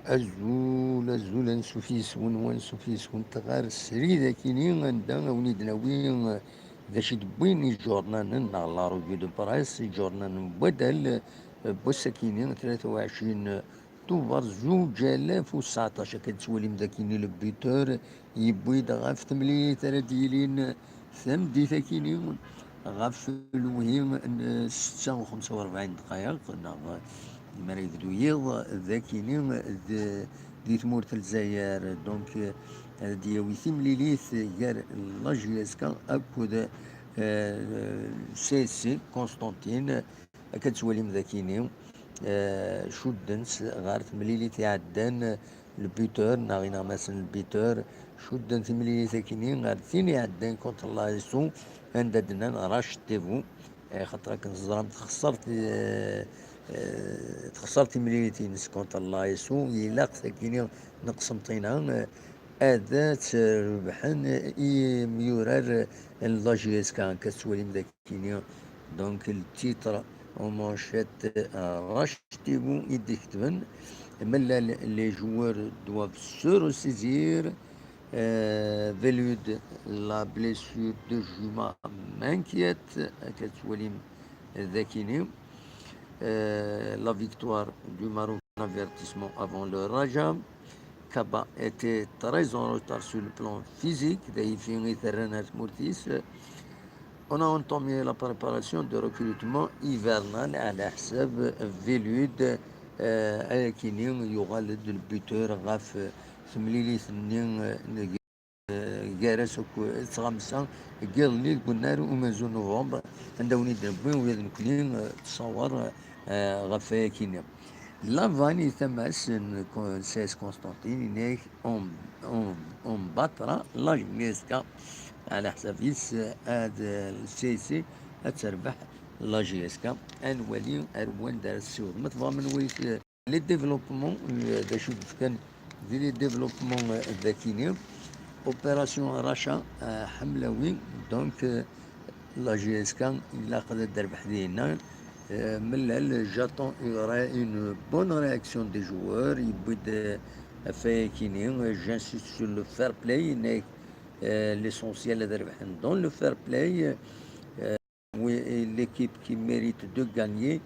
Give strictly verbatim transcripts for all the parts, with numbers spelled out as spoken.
Azul, azul, ansuf yes-wen, wansuf yes-went ɣer srid akini, anda a wen-id-nawi d acu i d-wwin iǧurnanen neɣ la revue de presse, iǧurnanen n wadal n wass akini, tlata u ɛecrin Tubeṛ zuǧ alaf u tseɛṭac. Akka d-tettwalim d akini le buteur yewwi-d ɣef temlilit ara d-yilin tameddit akini ɣef lewhi n setta u xemsa u rebɛin dqayeq, neɣ mi ara yebdu yiḍ d akini d, di tmurt n Lezzayer. Donc, ad d-yawi timlilit gar la J S K akked, euh, C S C Constantine. Akka d-tettwalim d akini, eh, cudden-tt ɣer temlilit iɛeddan, le buteur, neɣ iniɣmasen le buteur, cudden timlilit akini ɣer tin iɛeddan contre l'A S O, anda d-nnan rachez-vous, eh, xaṭer akken teẓram texṣer, eh, eh, texṣer timlilit-ines contre l'A S O, ilaq akini n Qsenṭina, eh, ad tt-rebḥen imyurar n la J S K, akka tettwalim d akini. Donc, le titre en manchette, euh, rachez-vous i d-iketben. Mellal, les joueurs doivent se ressaisir. Euh, Velud, la blessure de Juma m'inquiète. Akka tettwalim d akini. Euh, la victoire du Maroc, un avertissement avant le Raja. Kaba était très en retard sur le plan physique, d ayeffi i terran ar tmurt-is. On a entamé la préparation de recrutement hivernal ɛla ḥsab Velud, euh, akini yuɣal-d le buteur ɣef temlilit-nni, euh, gar-as akked tɣamsa n yiḍelli deg unnar umenzu n novembre, anda wen-id-newwi ula d nekkni, eh, ttṣawer, eh, ɣef wayakini. Lavani, tama-s n Con-, C S Constantine, yenna-yak on, on, on battra la J S K, ɛla ḥsab-is, eh, ad, eh, C S C ad terbeḥ la J S K. Ad nwali ar wanda ara tessiweḍ. Ma tebɣam ad nwali, eh, les développements, euh, d acu d-fkan di les développements, euh, d akini. Opération Racha, euh, Hamlawi, donc, euh, la J S K, ilaq ad d-terbeḥ dinna. Euh, Mellal, j'attends une ré-, une bonne réaction des joueurs. Yewwi-d, euh, ɣef wayakini, euh, j'insiste sur le fair play, mais, euh, l'essentiel ad rebḥen dans le fair play. Euh, Oui, et l'équipe qui mérite de gagner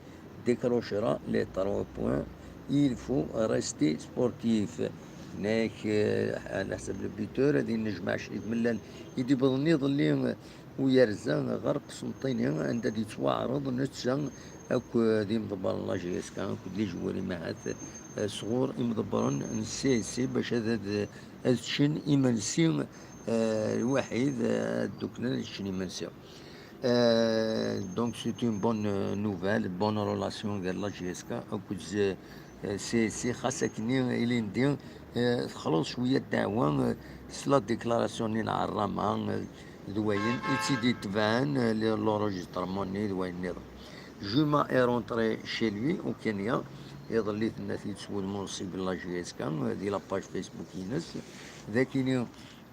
décrochera les trois points. Il faut rester sportif. Nek, euh, ɛla ḥsab le buteur, ad yennejmeɛ crik Mellal i d-iwwḍen iḍelli, euh, u yerza ɣer Qsenṭini, anda d-yettwaɛreḍ netta akked imḍebbren n la J S K, akked les joueurs imahat, euh, sɣur imḍebbren n C S C, bac ad, ad, ad ččen imensi, euh, lwaḥid, euh, ad dduklen ad ččen imensi. Euh, donc, c'est une bonne, euh, nouvelle, bonne relation gar la J S K akked, euh, C S C, xas akken ilindi, euh, texleḍ cwiya ddeɛwa, euh, s la déclaration-nni n Ɛerrama, euh, d wayen i tt-id-itebɛen, euh, le, l'enregistrement-nni d wayen nniḍen. Juma est rentré chez lui au Kenya, iḍelli tenna-t-id s wudem unṣib n la J S K, euh, di la page Facebook-ines, d akini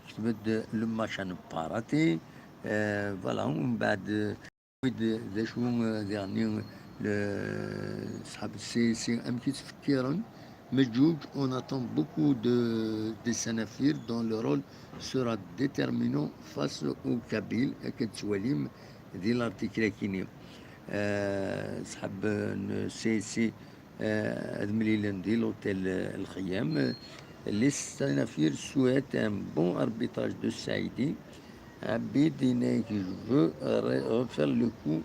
ketb-d le match à ne pas rater. Euh, voilà, umbeɛd, euh, d acu, euh, diɣenni, le, ṣṣḥab C S C, amek i ttfekkiren, meǧǧuǧ, on attend beaucoup de, de Sanafir dont le rôle sera déterminant face aux Kabyles, akka d-tettwalim di l'article-akini. Euh, ṣṣḥab n C S C, euh, ad mlilen di l'hôtel, euh, Lxeyyam. Les Sanafir souhaitent un bon arbitrage de Saïdi. Abid, yenna-yak, je veux re-, refaire le coup,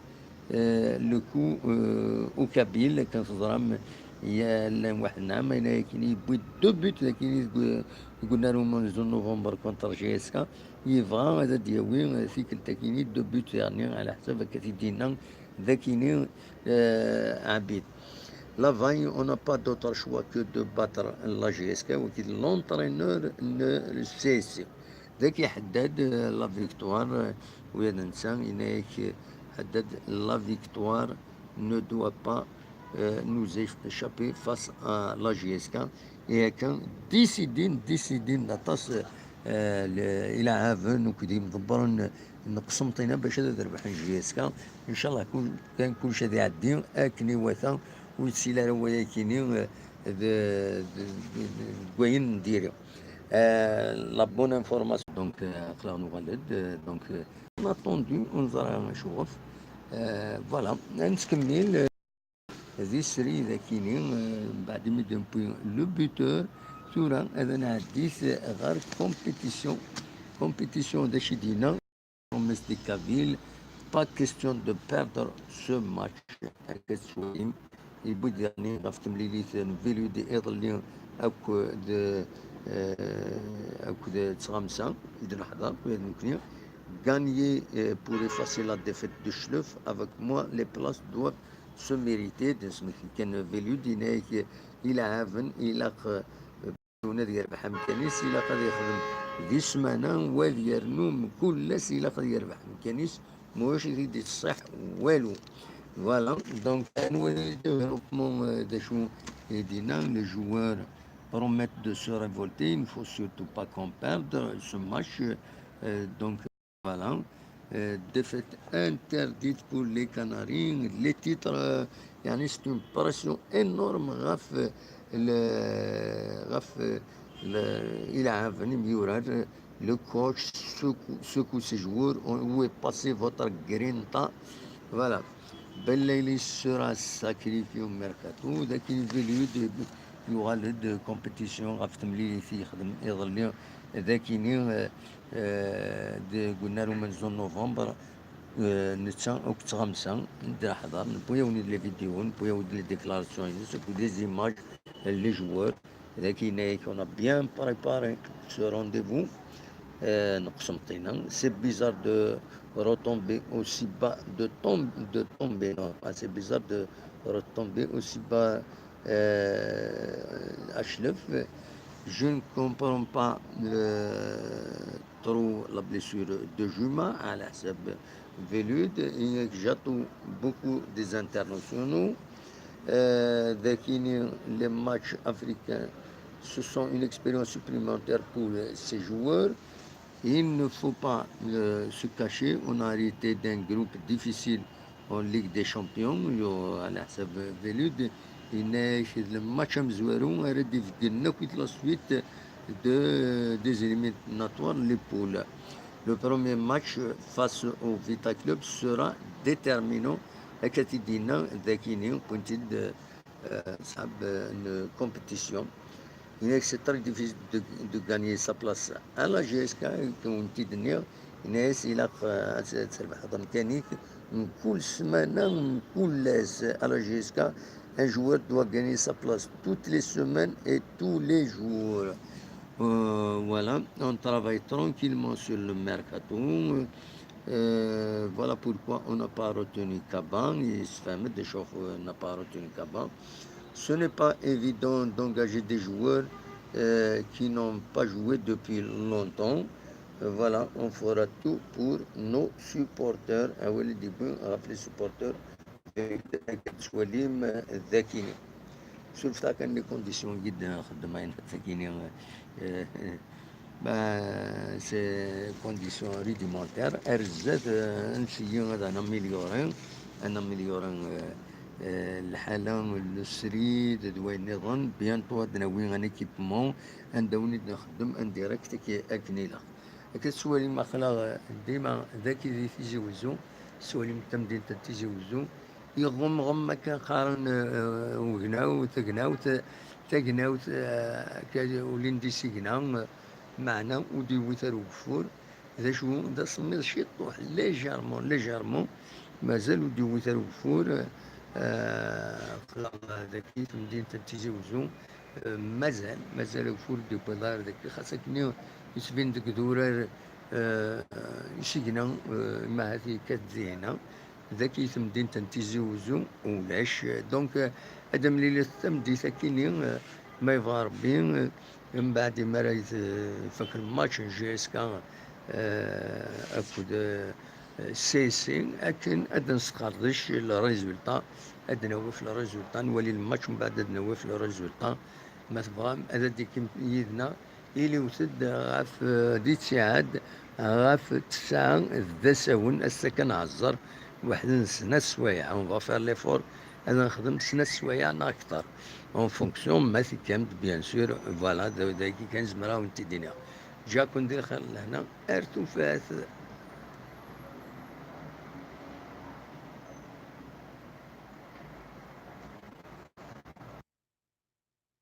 euh, le coup, euh, aux Kabyles, akken teẓram, ya llan waḥed n ɛam, yenna-yak, yewwi deux buts, akini deg, deg unnar umenzu n novembre contre J S K, yebɣa ad d-yawi, euh, tikkelt akini deux buts, yerni ɛla ḥsab akka t-id-yenna d akini, euh, Abid. Lavani, on n'a pas d'autre choix que de battre la J S K, wagi d l'entraîneur n C S C. Dak iḥeddad, euh, la victoire, euh, u yad netta, yenna-yak, euh, ḥeddad la victoire ne doit pas, euh, nous échapper face à la J S K. Et akka, décidin, décidin aṭas, euh, le, ileɛɛaben akked yimḍebbren n Qsenṭina bac ad rebḥen J S K. Incallah, kul-, kan kullec ad iɛeddi akken iwata, ur yettili ara wayakini, euh, d, d, d, d, deg wayen n diri. Euh, la bonne information. Donc, euh, aql-aɣ nuɣal-d, euh, donc, euh, on a attendu, ur neẓri acu ɣef. Euh, voilà, ad nettkemmil, euh, di srid akini, euh, mbeɛd imi d-newwi le buteur, tura ad nɛeddi ɣer compétition. Compétition d acu i d-yenna? Promesse de Kavil, pas question de perdre ce match. Akka tettwalim, yewwi-d daɣen ɣef temlilit n Velud iḍelli akked, euh, akked Tɣamsa i d-neḥḍer, ula d nekkni. Gagner, euh, pour effacer la défaite de Chlef. Avec moi, les places doivent se mériter. D asmi kan Velud yenna-yak, ileɛɛaben ilaq, euh, yiwen ad yerbeḥ amkan-is, ilaq ad yexdem di ssmana, wa ad yernu mkul ass ilaq ad yerbeḥ amkan-is, ma ulac ad t-id-iṣṣiḥ walu. Voilà, donc, anwa i d-, heureusement, euh, d acu i d-yenna, les joueurs promettent de se révolter, il ne faut surtout pas qu'on perde ce match, euh, donc, voilà. Euh, défaite interdite pour les Canaries. Les titres, euh, يعني, c'est une pression énorme ɣef, euh, le, ɣef, euh, le, ileɛɛaben, imyurar, euh, le coach, secoue, secoue ses joueurs, on, où est passé votre grinta. Voilà. Belaïli sera sacrifié au mercato. D akken Velud yuɣal-d compétition ɣef temlilit i yexdem iḍelli. D akini, euh, euh, deg unnar umenzu n novembre, euh, netta akked Tɣamsa d-neḥḍer, newwi-awen-id les vidéos, newwi-awen-id les déclarations-ines, akked les images, les joueurs. D akken, on a bien préparé ce rendez-vous. Euh, neqsem ṭina. C'est bizarre de retomber aussi bas, de tomber, de tomber, non, ah, c'est bizarre de retomber aussi bas, euh, à Chlef. Je ne comprends pas, euh, trop la blessure de Juma, على حساب Velud, et j'attends beaucoup des internationaux. Euh, d akini, les matchs africains, ce sont une expérience supplémentaire pour ces joueurs. Il ne faut pas, euh, se cacher. On a hérité d'un groupe difficile en Ligue des Champions. على حساب Velud, yenna-yak d match amezwaru ara d-ibeggen akk la suite de, des éliminatoires, les poules. Le premier match face au Vita Club sera déterminant. Akka i d-yenna d akini, wwin-t-id, euh, sab, euh, une compétition. Yenna-yak c'est très difficile de, de gagner sa place à la J S K, akken i d-nniɣ. Yenna-yas ilaq, euh, ad, ad terbeḥ amkan-ik mkul ssmana, mkul ass. À la J S K, un joueur doit gagner sa place toutes les semaines et tous les jours. Euh, voilà, on travaille tranquillement sur le mercato. Euh, voilà pourquoi on n'a pas retenu Caban. Et, euh, n'a pas retenu Caban. Ce n'est pas évident d'engager des joueurs, euh, qui n'ont pas joué depuis longtemps. Euh, voilà, on fera tout pour nos supporters. Awal i d-yewwi ɣef les supporters. Tettwalim d akini. Surfet kan les conditions i d-nxeddem ayen akini, euh, euh, ben, c'est conditions rudimentaires. Ar zdat, euh, ad nessigi ad n-améliorer, ad n-améliorer, euh, euh, lḥala n srid d wayen nniḍen. Bientôt ad d-nawi un équipement anda wen-id-nxeddem en direct akken ilaq. Akka tettwalim aql-aɣ dima dagi di Tizi Wezzu, tettwalim tamdint n Tizi Wezzu, iɣumɣem akken qqaren, eh, ugnaw, tagnawt, tagnawt, eh, akka ulin-d isigna, eh, meɛna ur d-yewwit ara ugeffur. D acu, d asemmiḍ ciṭuḥ, légèrement, légèrement, mazal ur d-yewwit ara ugeffur, eh, aql-aɣ dagi tamdint n Tizi Wezzu. Eh, mazal, mazal ageffur ur d-yewwiḍ ara dagi, xas akken yettbin deg idurar, eh, isigna, eh, ma ahat yekkat dinna, dagi tamdint n Tizi Wezzu ulac. Donc, eh, ad d-nemlilit tameddit akini, eh, ma yebɣa Rebbi, eh, mbeɛd imi ara yet-, ifak lmatch n J S K, eh, akked, eh, C S C, akken ad nesqerdec le résultat, ad d-nawi f le résultat, nwali lmatch, mbeɛd ad d-nawi f le résultat. Ma tebɣam, ad d-tikim yid-neɣ, iliwet-d ɣef, eh, di ttiɛad, ɣef tesɛa d asawen, ass-a kan ɛezzer, weḥd n snat sswayeɛ, on va faire l'effort, ad nexdem snat sswayeɛ neɣ akter. En fonction ma tekkam-d, bien sûr, voilà, d d-, dagi kan zemreɣ ad wen-t-id-iniɣ. Ǧǧiɣ-ken di lxir lehna, ar tufat.